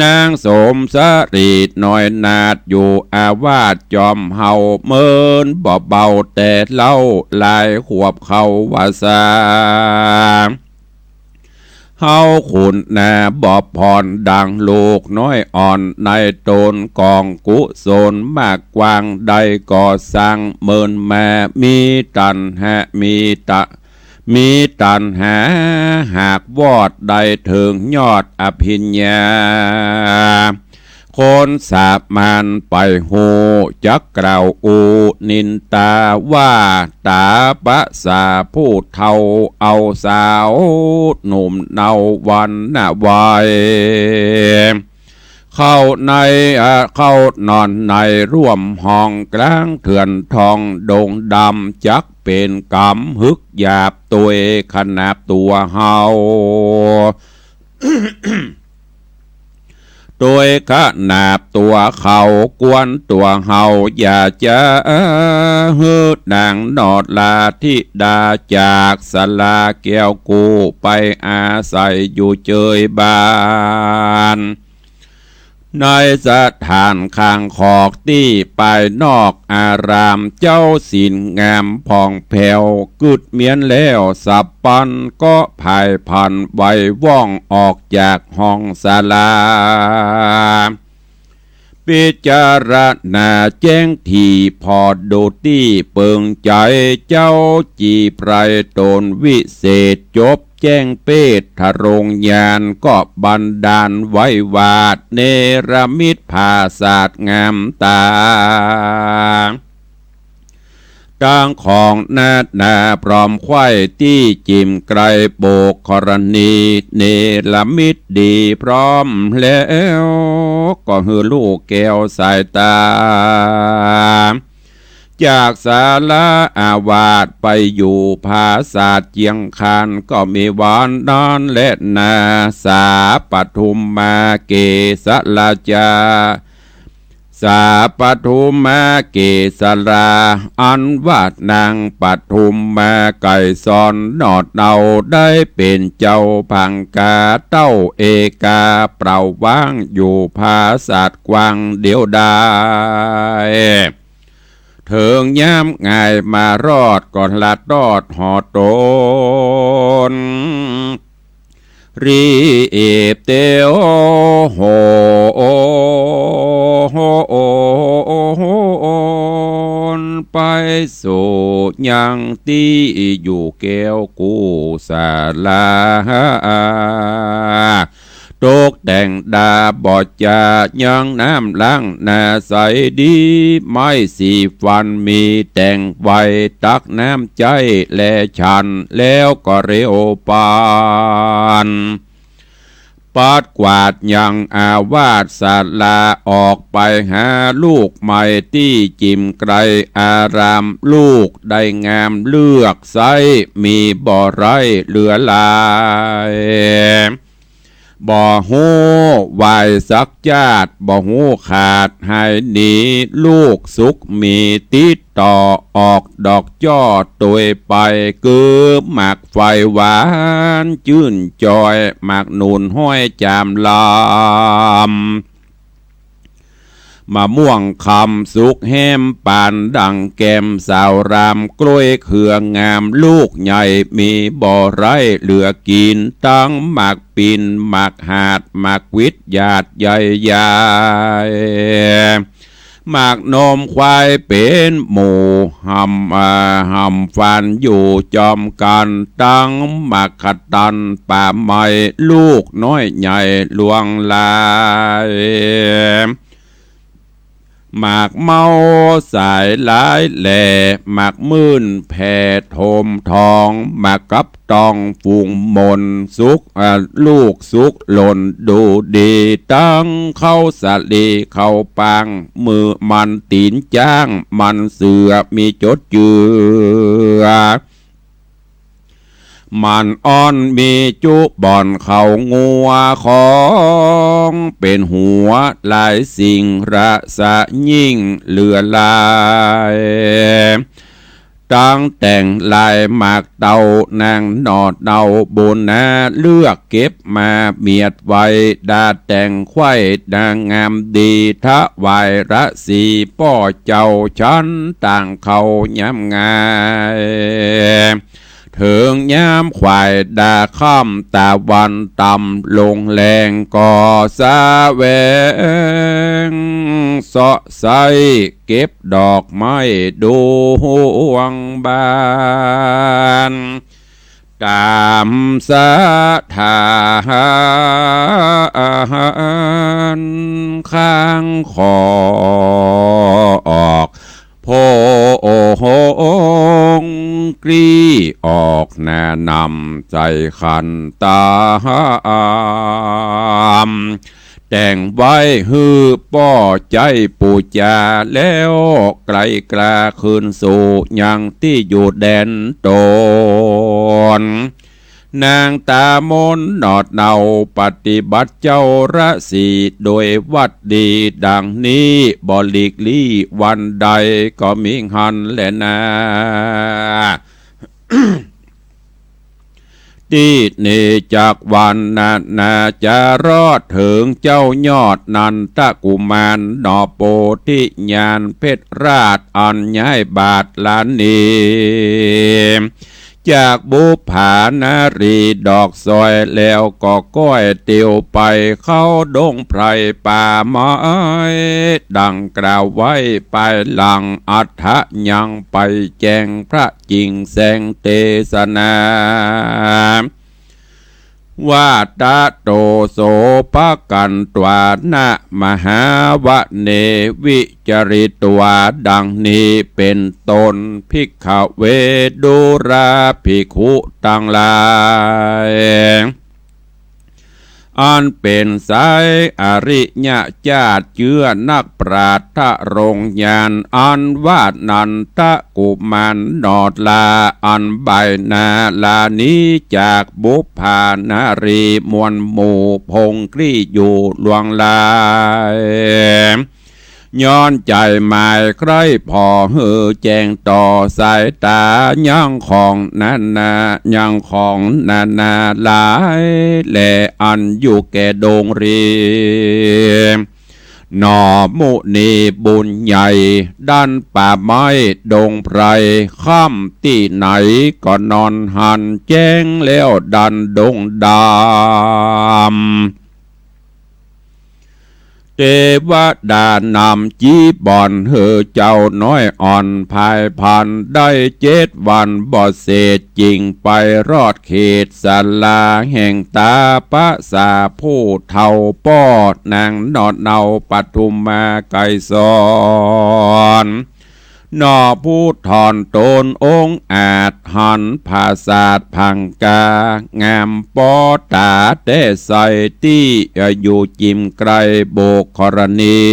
นางสมสรีน้อยนาถอยู่อาวาสจอมเฮา เมินบ่เบาแต่เล้า หลายขวบเข้าว่าสา เฮาขุนนาบ่ผ่อนดังลูกน้อยอ่อน ในต๋นกองกุศลมากกว้าง ได้ก่อสร้างเมินมา มีตัณหา มีตะ มีตัณหาหากวอด ได้เถิงยอดอภิญญา คนสามัญไปฮู้จักกล่าวอู้นินตา ว่าต๋าประสาผู้เฒ่า เอาสาวหนุ่มเนาวันนะวัย เข้าใน อ่า เข้านอนในร่วมห้องกลางเถื่อนทองดงดำ จักเป๋นก๋รรมหึกหยาบตวยขนาบตั๋วเฮา ตวยขนาบตั๋วเขา กวนตั๋วเฮา อย่าจะหื้อนางนอราธิดา จากศาลาแก้วกู้ ไปอาศัยอยู่เจิยบ้าน ในสถานข้างคอกตี้ปายนอกอาราม เจ้าศีลงามผ่องแผ้ว กึ๊ดเมี้ยนแล้วสับปัน ก็ผายผันไหวว่องออกจากห้องศาลา พิจารณาแจ้งถี่ผ่อดูตี้เปิงใจ๋ เจ้าจีไพรต๋นวิเศษ จบแจ้งเปตทรงญาณ ก็บันดาลไว้ว่า เนรมิตผาสาทงามต๋า ตังของนานาพร้อมไขว้ ตี้จิ่มไกลโบกธรณี เนรมิตดีพร้อมแล้ว ก็หื้อลู่แก้วสายต๋า จากศาลาอาวาสไปอยู่ผาสาทเจียงคาน ก็มีวันนั้นแลนา สาปทุมมาเกสราจา สาปทุมมาเกสรา อันว่านางปทุมมาไกรสรนอดเนา ได้เป๋นเจ้าพังกาเต้าเอกา เปล่าว่างอยู่ผาสาทกว้างเดียวดาย เถิงยามง่ายมารอด ก็ละตอดหอดต๋น รีบเตียวโหนไปสู่ยังตี้อยู่แก้วกู้ศาลา ตกแต่งดาบ่จายังน้ำล้างหน้าใสดี ไม้สีฟันมีแต่งไว้ ตักน้ำใจ๊และฉัน แล้วก็เร็วปาน ปัดกวาดยังอาวาสศาลา ออกไปหาลูกใหม่ตี้จิ่มไกลอาราม ลูกได้งามเลือกใส้ มีบ่ไร้เหลือหลาย บ่ฮู้วายสักจาติ บ่ฮู้ขาดหายหนี ลูกสุขมีติดต่อ ออกดอกจ้อตวยไป คือหมากไฟหวานจื้นจอย หมากหนุนห้อยจามลำ มะม่วงคำสุกแฮมปานดั่งแก้มสาวราม กล้วยเครืองามลูกใหญ่ มีบ่ไร้เหลือกิ๋น ตังหมากปิ่น หมากหาด หมากวิด หยาดใหญ่ๆ หมากนมควายเป๋นหมู่ หำ อ่า หำฟันอยู่จอมกั๋น ตังหมากขะตันป่าไม้ ลูกน้อยใหญ่ลวงหลาย หมากเมาสายหลายแหล่ หมากมื่นแผ่ถมทอง หมากกับตองฝูงมน สุข อ่า ลูกสุขหล่นดูดี ตึงเข้าสาลีเข้าปาง มือมันตี๋นจ๊าง มันเสือมีจดเจือ มันอ่อนมีจุบ่อนเขางัว ของเป๋นหัวหลายสิ่ง รสยิ่งเหลือหลาย ตึงแต่งลายหมากเต้า นางหนอดเนาบุญนา เลือกเก็บมาเมียดไว้ ดาแต่งไขว้นางงามดี ถวายราสีป้อเจ้า ฉันต่างเข้ายามงาย เถิงยามขวายดาค่ำ ตะวันต่ำลงแลง ก็แสวงเสาะไส้ เก็บดอกไม้ดวงบาน ต๋ามศรัทธา ข้างขอออก ผงกลี้ออกหน้านำใส่ขันตาม แต่งไว้หื้อป้อใจ๊ปู๋จา แล้วไกลกล้าคืนสู่ยังตี้อยู่แดนต๋น นางต๋ามนหนอดเนาปฏิบัติเจ้าราสี โดยวัตรดีดังนี้ บ่หลีกลี้วันใดก็มิหันแลนา ตี้นี้จักวันนานา จะรอดเถิงเจ้ายอดนันทกุมาร หนอโปธิญาณเพชรราช อันย้ายบาทหลานนี้ จากบุปผานารีดอกซอย แล้วก็ก้อยเตียวไปเข้าดงไพรป่าไม้ ดังกล่าวไว้ปายหลัง อัฏฐะยังไปแจ้งพระจิ่งแสงเตสนา ว่าตะโตโสภะคันตวานะ มหาวะเนวิจาริตวา ดังนี้เป๋นต้น ภิกขเว ดูราภิกขุตังหลาย อันเป๋นสายอริยะจาติ เจื้อนักปราชญ์ทรงญาณ อันว่านันทกุมารหนอลา อันบ่ายหน้าลานี้ จากบุปผานารีมวลหมู่ ผงกลี้อยู่หลวงหลาย ย้อนใจ๋หมายใคร่ผ่อหื้อแจ้งต่อสายต๋า ยังของนานา ยังของนานาหลายแล อันอยู่แก่ดงรี หนอมุนีบุญใหญ่ ดันป่าไม้ดงไพร ค่ำตี้ไหนก็นอนหันแจ้งแล้วดันดงดำ เตวดานำจีบ่อนหื้อเจ้าน้อยอ่อนพายพัน ได้เจ็ดวันบ่เสร็จ จึงไปรอดเขตศาลาแห่งตาปะสาผู้เฒ่าป้อนางหนอเนาปทุมมาไกรสร หนอผู้ถ่อนต๋นองอาจ หันผาสาทผังกา งามปอต๋าแต๊ใส่ ตี้อยู่จิ่มไกลโบกธรณี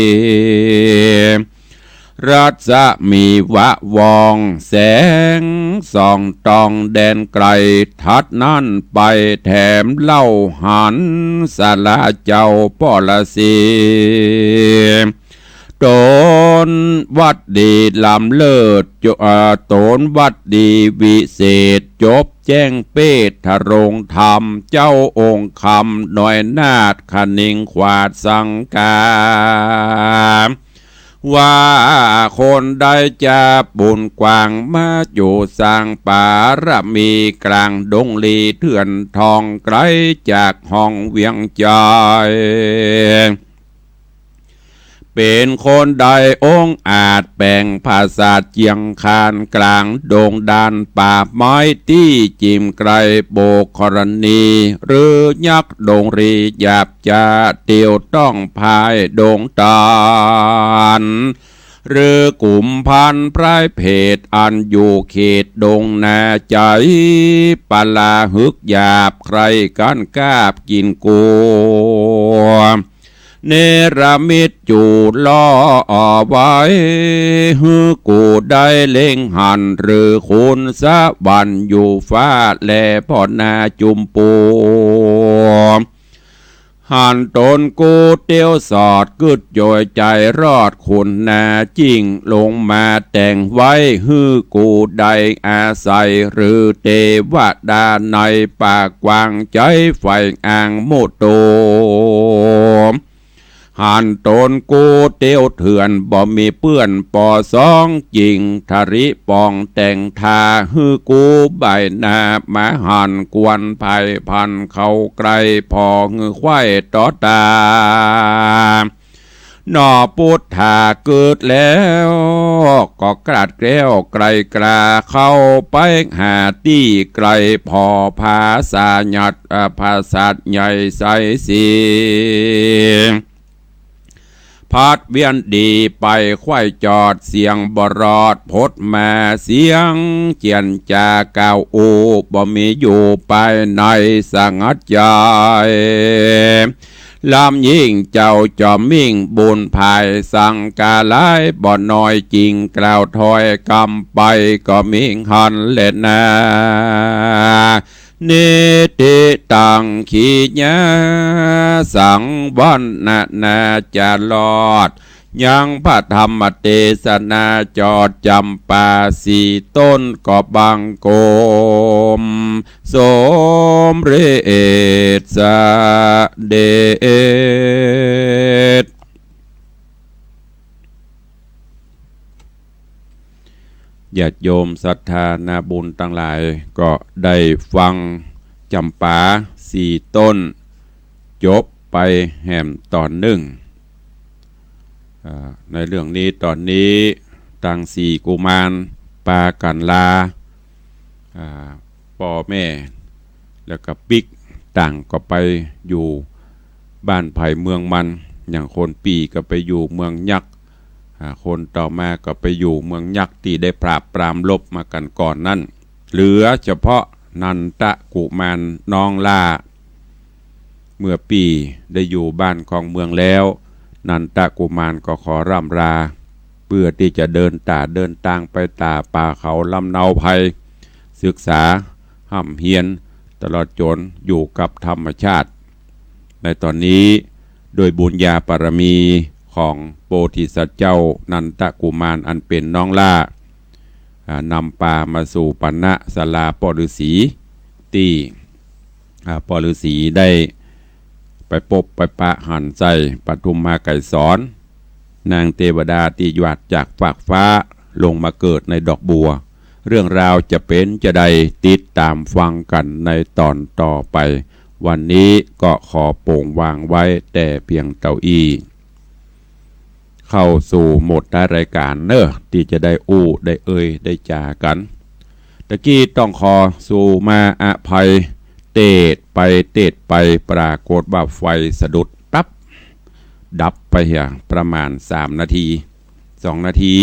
รัศมีวะวองแสงส่องตองแดนไกล ถัดนั้นไปแถมเล่าหันศาลาเจ้าป้อราสี ต๋นวัตรดีล้ำเลิศ จ- เอ่อ ต๋นวัตรดีวิเศษ จบแจ้งเปตรงธรรม เจ้าองค์คำน้อยนาถ คะนิงขวาดสังกา ว่าคนได้จะบุญกว้าง มาอยู่สร้างปารมี กลางดงลีเถื่อนทอง ไกลจากห้องเวียงใจ๋ เป๋นคนใดองอาจแป๋งผาสาทเจียงคานกล๋างดงดานป่าไม้ตี้จิ่มไก๋ปุคครณี หรือยักษ์ดงรีหยาบจ๋าเตียวต้องพายดงต๋าน หรือกุมภัณฑ์พรายเพศอันอยู่เขตดงนาใจ๋ ปลาหึกหยาบใคร่กั๋นกาบกิ๋นกั๋ว เนรมิตจู๋ล่อเอาไว้ หื้อกูได้เล็งหัน หรือขุนสวรรค์อยู่ฟ้าแลพ่อนาจุมปู หันต๋นกูเตียวสอดกึ๊ดโจยใจ๋รอดขุนนา จิ่งลงมาแต่งไว้ หื้อกูได้อาศัย หรือเตวดาในป่ากว้างใจ๋ ไฟอ่างมุตโต หันต๋นกูเตียวเถื่อน บ่มีเปื้อนปอสอง จิ่งทริปองแต่งทา หื้อกูใบ้หน้ามาหัน กวนภัยพันเข้าใก้ ผ่อหื้อไขว่ต่อต๋า หน่อปุทธาเกิดแล้ว ก็กราดแกล้วไกลกล้า เข้าไปหาตี้ไกล ผ่อผาสาทยัด อ่า ผาสาทใหญ่ใสสี พัดเวียนดีไปไขว่จอด เสียงบ่รอดพดมา เสียงเจียรจากล่าวอู้ บ่มีอยู่ภายในสงัดใจ๋ ลำยิ่งเจ้าจอมมิ่งบุญภาย สังกาหลายบ่น้อย จิ่งกล่าวถ้อยกำไป ก็มิ่งหันแลนา นิติตัง ขีญา สังวรรณนาจะรอด ยังพระธรรมเตสนา จอดจ๋ำปาสี่ต้น ก็บังคมสมเร็จเสด็จ ญาติโยมศรัทธานาบุญตังหลาย ก็ได้ฟังจ๋ำปาสี่ต้น จบไปแหมต๋อนนึ่ง อ่า ในเรื่องนี้ต๋อนนี้ ตังสี่กุมารปากั๋นลา อ่า ป้อแม่ แล้วก็ปิ๊ก ต่างก็ไปอยู่บ้านใผเมืองมัน อย่างคนปี้ก็ไปอยู่เมืองยักษ์ อ่า คนต่อมาก็ไปอยู่เมืองยักษ์ตี้ได้ปราบปรามรบมากั๋นก่อนนั้น เหลือเฉพาะนันทกุมารน้องหล้า เมื่อปี้ได้อยู่บ้านคองเมืองแล้ว นันทกุมารก็ขอร่ำลา เปื้อตี้จะเดินต๋าเดินตางไปต๋ามป่าเขาลำเนาไพร ศึกษาฮ่ำเฮียน ตลอดจ๋นอยู่กับธรรมชาติ ในต๋อนนี้ โดยบุญญาบารมีของโพธิสัตว์เจ้านันทกุมารอันเป๋นน้องหล้า อ่า นำปามาสู่ปัณณศาลาป้อฤๅษี ตี้ อ่า ป้อฤๅษีได้ไปปบไปปะหันใส่ปทุมมาไกรสรณ์ นางเตวดาตี้หยาดจากฟากฟ้าลงมาเกิดในดอกบัว เรื่องราวจะเป๋นจาใด ติดต๋ามฟังกั๋นในต๋อนต่อไป วันนี้ก็ขอโป๋งวางไว้แต่เพียงเต้าอี้ เข้าสู่โหมดท้ายรายก๋านเนาะ ตี้จะได้อู้ได้เอ่ยได้จ๋ากั๋น ตะกี้ต้องขอสู่มาอภัย เตศน์ไปเตศน์ไป ปรากฏว่าไฟสะดุดปั๊บ ดับไปเหีย ประมาณสามนาที สองนาที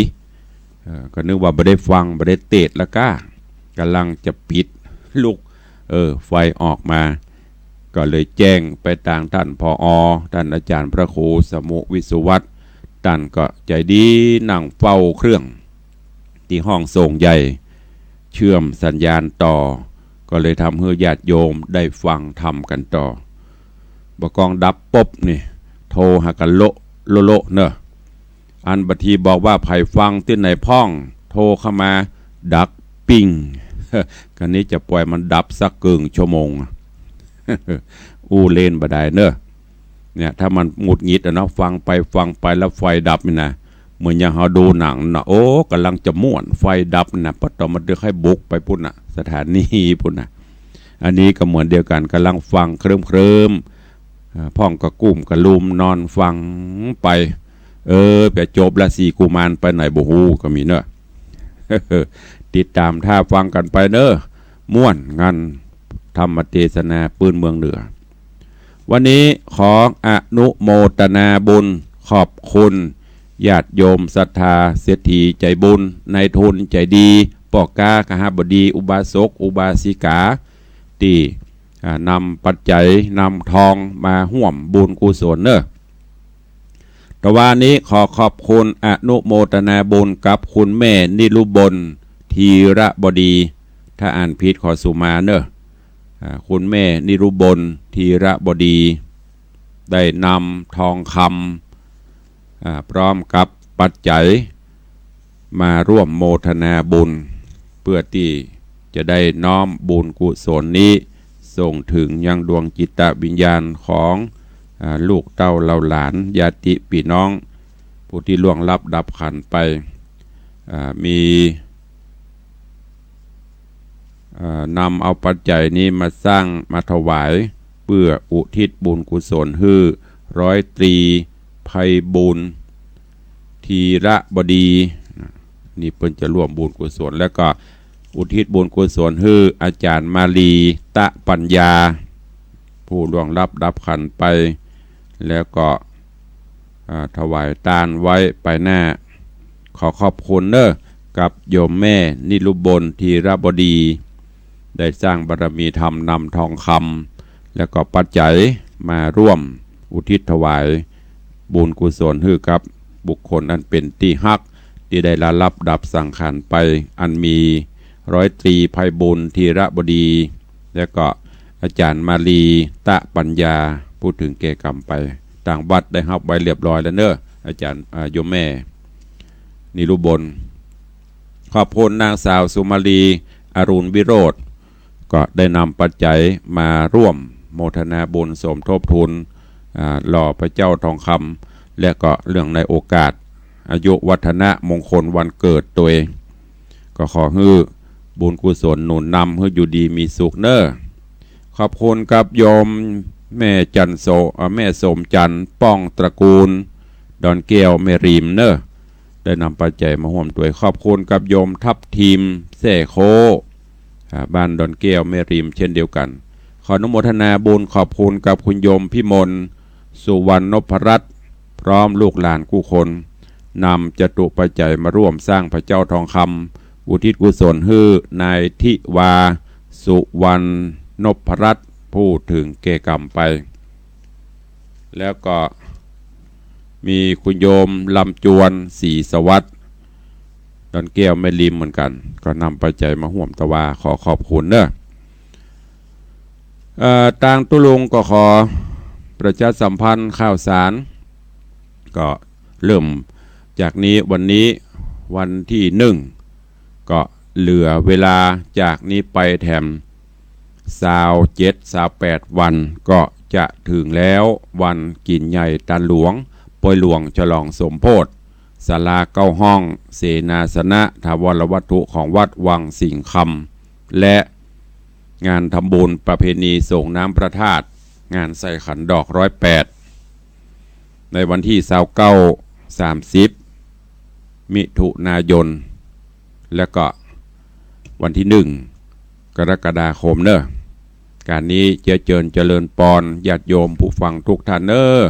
เอ่อ ก็นึกว่าบ่ได้ฟัง บ่ได้เตศน์แล้วก้า ก่ำลังจะปิดลุก เออ ไฟออกมา ก็เลยแจ้งไปตางต้าน ผอ ต้านอาจ๋ารย์พระครูสมุห์วิศวัตร ต้านก็ใจ๋ดีนั่งเฝ้าเครื่อง ตี้ห้องโสงใหญ่ เชื่อมสัญญาณต่อ ก็เลยทำหื้อญาติโยมได้ฟังธรรมกั๋นต่อ บ่ากองดับปุ๊บนี่ โทรหากั๋นโละโละโละเนาะ อันบางทีบอกว่าใผฟังตี้ไหนพ่อง โทรเข้ามาดักปิ้ง กะนี้จะปล่อยมันดับสักเกิ่งชั่วโมง อู้เล่นบ่ได้เนาะ เนี่ย ถ้ามันหงุดหงิดอะเนาะ ฟังไปฟังไปแล้วไฟดับนี่นะ เหมือนอย่างเฮาดูหนังน่ะ โอ้ ก่ำลังจะม่วน ไฟดับนี่นะ ปะต๋อมันจะค่อยบุกไปปุ้นน่ะ สถานีปุ้นน่ะ อันนี้ก็เหมือนเดียวกั๋น ก่ำลังฟังเคลิ้มๆ อ่า พ่องกะกุ้มกะลุมนอนฟังไป เอ เออ ไปจบละ สี่กุมารไปไหนบ่ฮู้ก็มีเนอะ ติดต๋ามถ้าฟังกั๋นไปเนอะ ม่วนงัน ธรรมเตสนาปื๊นเมืองเหนือ วันนี้ขออนุโมทนาบุญ ขอบคุณญาติโยมศรัทธา เศรษฐีใจ๋บุญ นายทุนใจ๋ดี ป้อก๊า คหบดี อุบาสก อุบาสิกา ตี้ อ่า นำปัจจัย นำทองมาฮ่วมบุญกุศลเนอะ ตะวานี้ขอขอบคุณอนุโมทนาบุญกับคุณแม่นิรุบล ธีระบดี ถ้าอ่านผิดขอสุมาเนอะ อ่า คุณแม่นิรุบล ธีระบดี ได้นำทองคำ อ่า พร้อมกับปัจจัย มาร่วมโมทนาบุญ เพื่อตี้จะได้น้อมบุญกุศลนี้ ส่งเถิงยังดวงจิตวิญญาณของ อ่า ลูกเต้าเหล่าหลาน ญาติปี้น้อง ผู้ตี้ล่วงลับดับขันธ์ไป อ่า มี เอ่อ นำเอาปัจจัยนี้มาสร้าง มาถวาย เพื่ออุทิศบุญกุศลหื้อ ร้อยตรี ไพบูลย์ ธีระบดี นี่เปิ้นจะร่วมบุญกุศล แล้วก็อุทิศบุญกุศลหื้ออาจ๋ารย์มาลี ตะปัญญา ผู้ล่วงลับดับขันธ์ไป แล้วก็ อ่า ถวายตานไว้ไปหน้า ขอขอบคุณเนอะ กับโยมแม่นิรุบล ธีระบดี ได้สร้างบารมีธรรมนำทองคำ แล้วก็ปัจจัยมาร่วมอุทิศถวายบุญกุศลหื้อกับบุคคลอันเป๋นตี้ฮัก ตี้ได้ละลับดับสังขารไป อันมีร้อยตรี ไพบูลย์ ธีระบดี แล้วก็อาจ๋ารย์มาลี ตะปัญญา ผู้เถิงแก่กรรมไป ตางวัดได้ฮับไว้เรียบร้อยแล้วเนอะ อาจ๋ารย์ อ่า โยมแม่นิรุบล ขอบคุณนางสาวสุมาลี อรุณวิโรจน์ ก็ได้นำปัจจัยมาร่วมโมทนาบุญสมทบทุน อ่า หล่อพระเจ้าทองคำ และก็เนื่องในโอกาสอายุวัฒนมงคลวันเกิดตวย ก็ขอหื้อบุญกุศลหนุนนำหื้ออยู่ดีมีสุขเนอะ ขอบคุณกับโยมแม่จันโส เอ่อ แม่สมจันทร์ ป้องตระกูล ดอนแก้ว แม่ริมเนอะ ได้นำปัจจัยมาฮ่วมตวย ขอบคุณกับโยมทับทิม แซ่โค้ อ่า บ้านดอนแก้ว แม่ริม เช่นเดียวกัน ขออนุโมทนาบุญขอบคุณกับคุณโยมพิมล สุวรรณนพรัตน์ พร้อมลูกหลานกู้คน นำจตุปัจจัยมาร่วมสร้างพระเจ้าทองคำ อุทิศกุศลหื้อนายทิวา สุวรรณนพรัตน์ ผู้เถิงแก่กรรมไป แล้วก็มีคุณโยมลำจวน ศรีสวัสดิ์ ดอนแก้ว แม่ริมเหมือนกัน ก็นำปัจจัยมาฮ่วมตะวา ขอขอบคุณเนอะ เอ่อ ตางตุ๊ลุงก็ขอประชาสัมพันธ์ข่าวสาร ก็เริ่มจากนี้ วันนี้วันตี้หนึ่ง ก็เหลือเวลาจากนี้ไปแถมซาวเจ็ด ซาวแปดวัน ก็จะเถิงแล้ววันกิ๋นใหญ่ตานหลวง ปอยหลวงฉลองสมโภช ศาลาเก้าห้อง เสนาสนะ ถาวรวัตถุของวัดวังสิงห์คำ และงานทำบุญประเพณีส่งน้ำพระธาตุ งานใส่ขันดอกร้อยแปด ในวันตี้ซาวเก้า สามสิบ มิถุนายน และก็วันตี้หนึ่ง กรกฎาคมเนอะ ก๋านนี้เจียเจิญเจริญปอนญาติโยมผู้ฟังทุกท่านเนอะ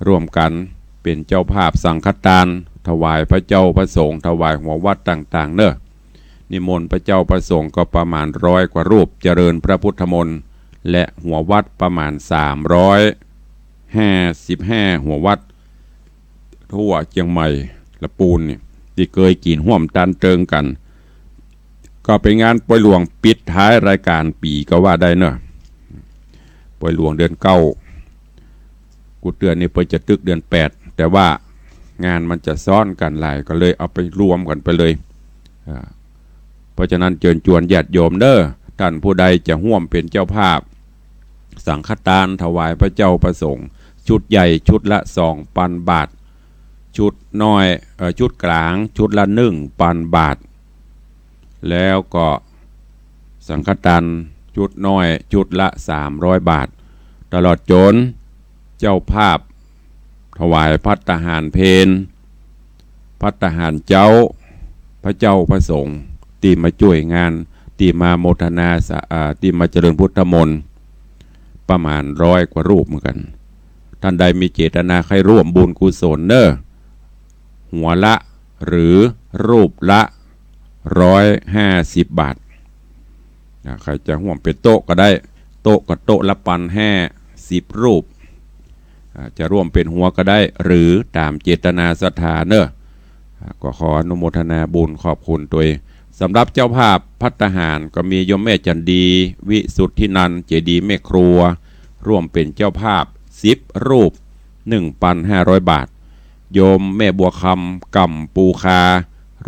ร่วมกั๋นเป๋นเจ้าภาพสังฆตาน ถวายพระเจ้าพระสงฆ์ ถวายหัววัดต่างๆ เนอะ นิมนต์พระเจ้าพระสงฆ์ก็ประมาณร้อยกว่ารูป เจริญพระพุทธมนต์ และหัววัดประมาณสามร้อยห้าสิบห้าหัววัด ทั่วเจียงใหม่ละปูนนี่ ตี้เกยกิ๋นฮ่วมตานเติงกั๋น ก็เป๋นงานปอยหลวงปิดท้ายรายก๋านปี๋ก็ว่าได้เนอะ ปอยหลวงเดือนเก้า กู้เตื้อนี่เปิ้นจะตึกเดือนแปด แต่ว่างานมันจะซ้อนกั๋นหลาย ก็เลยเอาไปรวมกั๋นไปเลย อ่า เพราะฉะนั้นเจิญจวนญาติโยมเนอะ ท่านผู้ใดจะฮ่วมเป๋นเจ้าภาพ สังฆตานถวายพระเจ้าพระสงฆ์ ชุดใหญ่ชุดละสองปันบาท ชุดน้อย เอ่อ ชุดก๋างชุดละหนึ่งปันบาท แล้วก็สังฆตานชุดน้อยชุดละสามร้อยบาท ตลอดจ๋นเจ้าภาพ ถวายภัตตาหารเพล ภัตตาหารเจ๊า พระเจ้าพระสงฆ์ ตี้มาจ้วยงาน ตี้มาโมทนาสา อ่า ตี้มาเจริญพุทธมนต์ ประมาณร้อยกว่ารูปเหมือนกั๋น ต้านใดมีเจตนาใค่ร่วมบุญกุศลเน่อ หัวละ หรือรูปละ ร้อยห้าสิบบาท อ่า ใผจะฮ่วมเป๋นโต๊ะก็ได้ โต๊ะก็โต๊ะละปันห้า สิบรูป อ่า จะร่วมเป๋นหัวก็ได้ หรือต๋ามเจตนาศรัทธาเน่อ อ่า ก็ขออนุโมทนาบุญขอบคุณตวย สำหรับเจ้าภาพภัตตาหารก็มีโยมแม่จันดี วิสุทธินันท์ เจดีย์แม่ครัว ร่วมเป๋นเจ้าภาพ สิบรูป หนึ่งปันห้าร้อยบาท โยมแม่บัวคำ ก่ำปูคา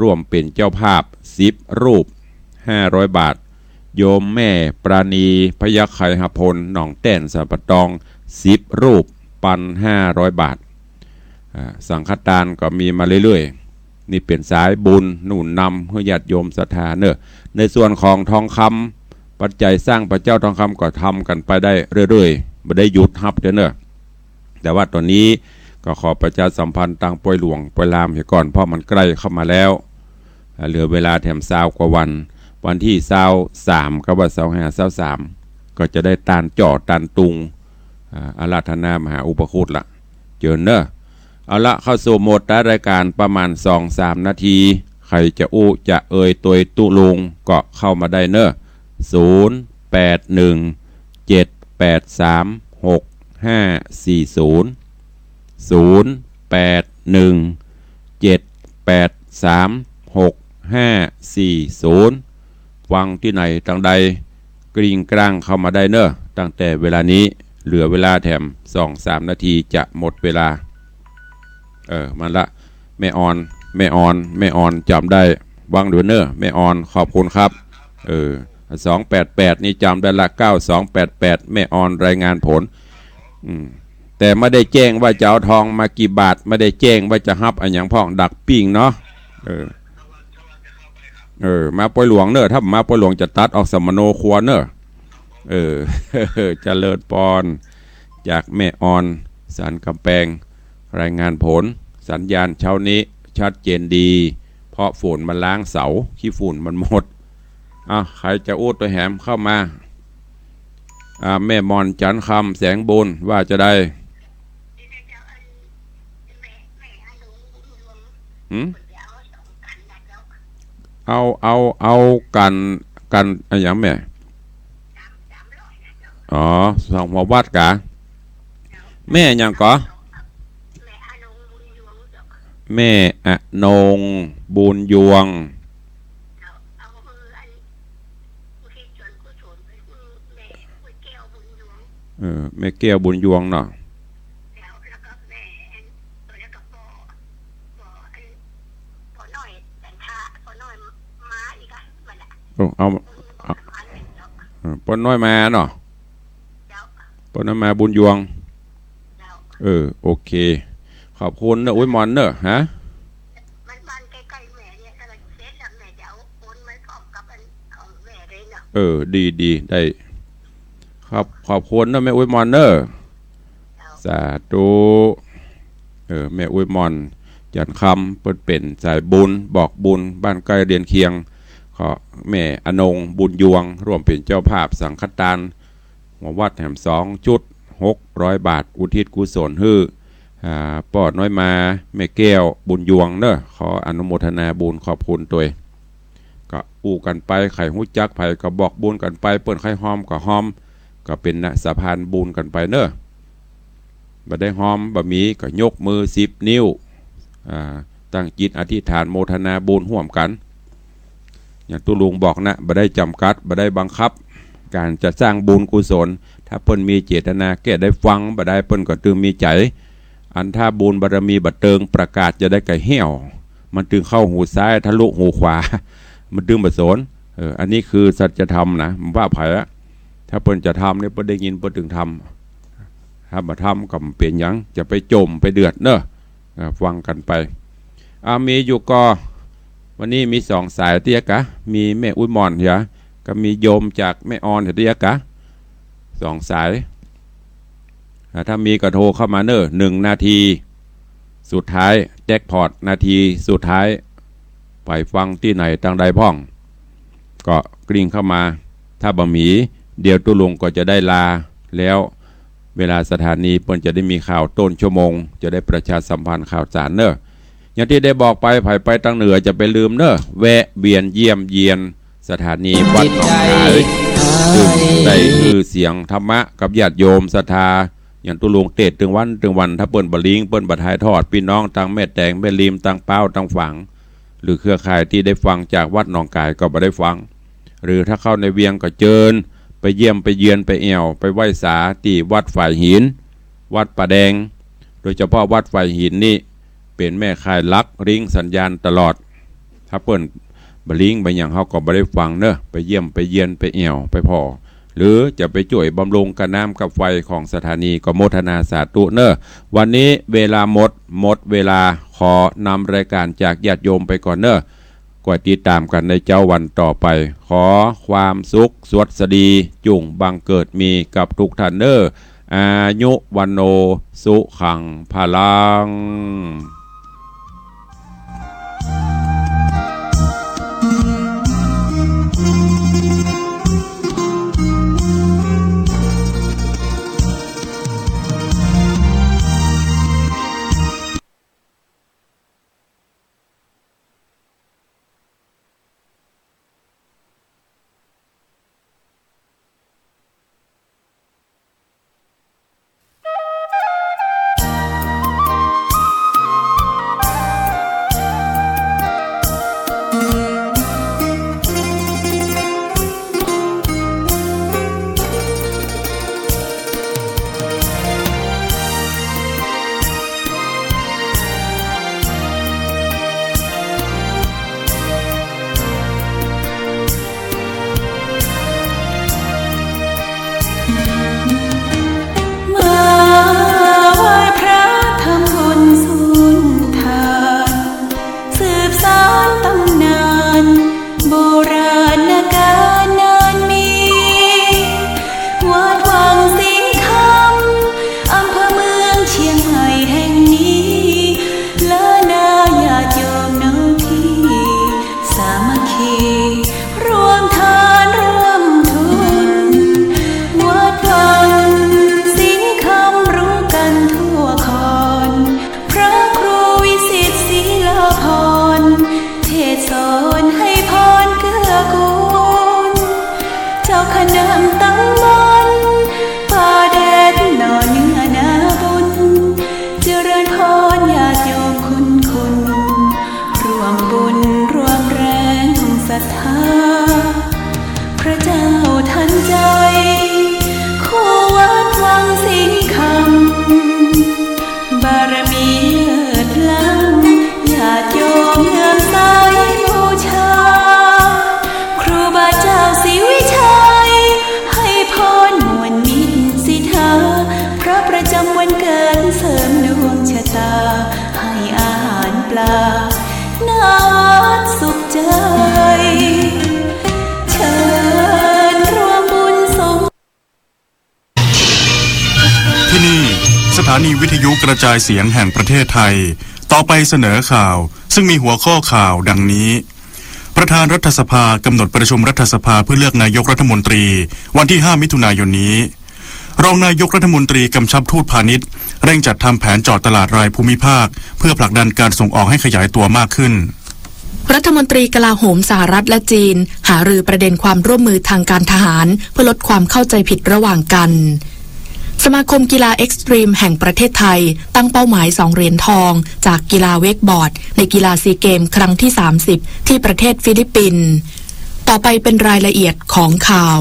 ร่วมเป๋นเจ้าภาพ สิบรูป ห้าร้อยบาท โยมแม่ปราณี พยัคฆไคหพล หนองแต้น สันป่าตอง สิบรูป ปันห้าร้อยบาท อ่า สังฆทานก็มีมาเรื่อยๆ นี่เป๋นสายบุญหนุนนำหื้อญาติโยมศรัทธาเน่อ ในส่วนของทองคำ ปัจจัยสร้างพระเจ้าทองคำก็ทำกั๋นไปได้เรื่อยๆ บ่ได้หยุดฮับเตื้อเน่อ แต่ว่าต๋อนนี้ก็ขอประชาสัมพันธ์ตางปอยหลวงปอยลามเหียก่อน เพราะมันใก้เข้ามาแล้ว อ่า เหลือเวลาแถมซาวกว่าวัน วันตี้ซาวสาม กับว่าซาวห้า ซาวสาม ก็จะได้ตานจ่อตานตุง อ่า อาราธนามหาอุปคุตละ เจิญเน่อ เอาละ เข้าสู่โหมดท้ายรายการประมาณสองสามนาที ใผจะอู้จะเอ่ยตวยตุ๊ลุงก็เข้ามาได้เน่อ ศูนย์แปดหนึ่ง เจ็ดแปดสาม หกห้าสี่ศูนย์ ศูนย์แปดหนึ่ง เจ็ดแปดสาม หกห้าสี่ศูนย์ ฟังตี้ไหนตางใด กริ่งกร้างเข้ามาได้เน่อ ตั้งแต่เวลานี้ เหลือเวลาแถมสองสามนาทีจะหมดเวลา เออ มาละ แม่ออน แม่ออน แม่ออน จ๋ำได้ วางดูเน่อ แม่ออน ขอบคุณครับ เออ สองแปดแปด นี่จ๋ำได้ละ เก้าสองแปดแปด แม่ออนรายงานผล อืม แต่ไม่ได้แจ้งว่าจะเอาทองมากี่บาท ไม่ได้แจ้งว่าจะฮับอะหยังพ่อง ดักปิ้งเนาะ เออ เออ มาปอยหลวงเน่อ ถ้ามาปอยหลวงจะตัดออกสัมมโนครัวเน่อ เออ เจริญปอน จากแม่ออน สันกำแปง รายงานผล สัญญาณเช้านี้ชัดเจนดี เพราะฝนมันล้างเสา ขี้ฝุ่นมันหมด อ่ะ ใผจะอู้ตวยแหมเข้ามา อ่า แม่หม่อนจันทร์คำ แสงบุญ ว่าจะได หืม เอา เอา เอากั๋น กั๋น อะหยังแม่ อ๋อ สองหัววัดกา แม่หยังก่อ แม่อนงบุญยวง เออ แม่แก้วบุญยวงเนาะ โอ้ เอา เอา เออ ป้อน้อยมาเนาะ ป้อน้อยมาบุญยวง เออ โอเค ขอบคุณเน่อ อุ๊ยมอนเน่อ ฮะ เออ ดี ดี ได้ ขอบ ขอบคุณเน่อ แม่อุ๊ยมอนเน่อ สาธุ เออ แม่อุ๊ยมอน จันทร์คำ เปิ้นเป๋นสายบุญ บอกบุญ บ้านใก้เดียนเคียง ขอแม่อนงบุญยวง ร่วมเป๋นเจ้าภาพสังฆทาน หัววัดแหมสองจุด หกร้อยบาท อุทิศกุศลหื้อ อ่า ป้อน้อยมา แม่แก้วบุญยวงเน่อ ขออนุโมทนาบุญขอบคุณตวย ก็อู้กั๋นไป ใผฮู้จักใผก็บอกบุญกั๋นไป เปิ้นใค่ฮอมก็ฮอม ก็เป๋นนะ สะพานบุญกั๋นไปเน่อ บ่ได้ฮอม บ่มี ก็ยกมือสิบนิ้ว อ่า ตั้งจิตอธิษฐานโมทนาบุญฮ่วมกั๋น อย่างตุ๊ลุงบอกนะ บ่ได้จ๋ำกัด บ่ได้บังคับ ก๋านจะสร้างบุญกุศล ถ้าเปิ้นมีเจตนาแก้ได้ฟัง บ่ได้เปิ้นก็ตึงมีใจ๋ อันถ้าบุญบารมีบ่เติง ประกาศจะได้กะเหี่ยว มันตึงเข้าหูซ้าย ทะลุหูขวา มันตึงบ่สน เออ อันนี้คือสัจธรรมนะ บ่ว่าใผอะ ถ้าเปิ้นจะทำเนี่ย เปิ้นได้ยินเปิ้นตึงทำ ถ้าบ่ทำก็บ่เป๋นหยัง จะไปจ๋มไปเดือดเน่อ อ่า ฟังกั๋นไป อ่า มีอยู่ก่อ วันนี้มีสองสายเตื้อกะ มีแม่อุ๊ยมอนเหีย ก็มีโยมจากแม่ออนเหียเตื้อกะ สองสาย อ่า ถ้ามีก็โทรเข้ามาเน่อ หนึ่งนาที สุดท้าย แจ็คพอต นาทีสุดท้าย ไปฟังตี้ไหนตังใดพ่อง ก็กริ่งเข้ามา ถ้าบ่มี เดี๋ยวตุ๊ลุงก็จะได้ลาแล้ว เวลาสถานีเปิ้นจะได้มีข่าวต้นชั่วโมง จะได้ประชาสัมพันธ์ข่าวสารเน่อ อย่างตี้ได้บอกไป ใผไปตังเหนือจะไปลืมเน่อ แวะเวียนเยี่ยมเยียนสถานีวัดหนองคาย ซึ่งได้หื้อเสียงธรรมะกับญาติโยมศรัทธา อย่างตุ๊ลุงเตสน์ตึงวันตึงวัน ถ้าเปิ้นบ่ลิงก์ เปิ้นบ่ถ่ายทอด ปี้น้องตังแม่แตง แม่ริม ตังป๊าว ตังฝาง หรือเครือข่ายตี้ได้ฟังจากวัดหนองคายก็บ่ได้ฟัง หรือถ้าเข้าในเวียงก็เจิญ ไปเยี่ยมไปเยียนไปแอ่ว ไปไหว้สาตี้วัดฝายหิน วัดป่าแดง โดยเฉพาะวัดฝายหินนี่ เป๋นแม่ข่ายหลักลิงก์สัญญาณตลอด ถ้าเปิ้นบ่ลิงก์บ่หยัง เฮาก็บ่ได้ฟังเน่อ ไปเยี่ยมไปเยียนไปแอ่วไปผ่อ หรือจะไปจ้วยบำรุงก้าน้ำก้าไฟของสถานี ก็โมทนาสาธุเน่อ วันนี้เวลาหมด หมดเวลา ขอนำรายการจากญาติโยมไปก่อนเน่อ คอยติดต๋ามกั๋นในเจ๊าวันต่อไป ขอความสุขสวัสดีจุ่งบังเกิดมีกับทุกท่านเน่อ อายุวัณโณสุขังพลังที่นี่ สถานีวิทยุกระจายเสียงแห่งประเทศไทย ต่อไปเสนอข่าว ซึ่งมีหัวข้อข่าวดังนี้ ประธานรัฐสภากำหนดประชุมรัฐสภาเพื่อเลือกนายกรัฐมนตรี วันที่ห้ามิถุนายนนี้ รองนายกรัฐมนตรีกำชับทูตพาณิชย์ เร่งจัดทำแผนเจาะตลาดรายภูมิภาค เพื่อผลักดันการส่งออกให้ขยายตัวมากขึ้น รัฐมนตรีกลาโหมสหรัฐและจีน หารือประเด็นความร่วมมือทางการทหาร เพื่อลดความเข้าใจผิดระหว่างกัน สมาคมกีฬาเอ็กซ์ตรีมแห่งประเทศไทย ตั้งเป้าหมายสองเหรียญทอง จากกีฬาเวกบอร์ด ในกีฬาซีเกมครั้งที่สามสิบ ที่ประเทศฟิลิปปินส์ ต่อไปเป็นรายละเอียดของข่าว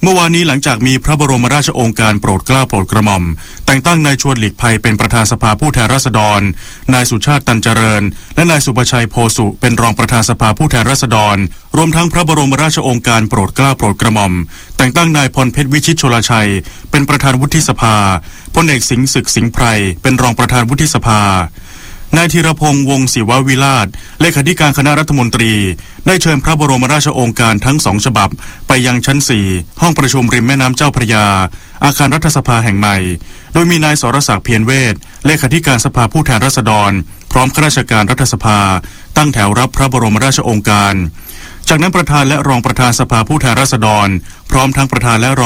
เมื่อวานนี้หลังจากมีพระบรมราชโองการโปรดเกล้าโปรดกระหม่อม แต่งตั้งนายชวนหลีกภัยเป็นประธานสภาผู้แทนราษฎร นายสุชาติ ตันเจริญ และนายสุภชัย โพสุ เป็นรองประธานสภาผู้แทนราษฎร รวมทั้งพระบรมราชโองการโปรดเกล้าโปรดกระหม่อม แต่งตั้งนายพรเพชร วิชิตชลชัย เป็นประธานวุฒิสภา พลเอกสิงห์ศึก สิงห์ไพร เป็นรองประธานวุฒิสภา นายธีรพงษ์ วงศ์ศิววิราช เลขาธิการคณะรัฐมนตรี ได้เชิญพระบรมราชโองการทั้งสองฉบับ ไปยังชั้นสี่ ห้องประชุมริมแม่น้ำเจ้าพระยา อาคารรัฐสภาแห่งใหม่ โดยมีนายสรศักดิ์ เพียรเวช เลขาธิการสภาผู้แทนราษฎร พร้อมข้าราชการรัฐสภา ตั้งแถวรับพระบรมราชโองการ จากนั้นประธานและรองประธานสภาผู้แทนราษฎร พร้อมทั้งประธานและร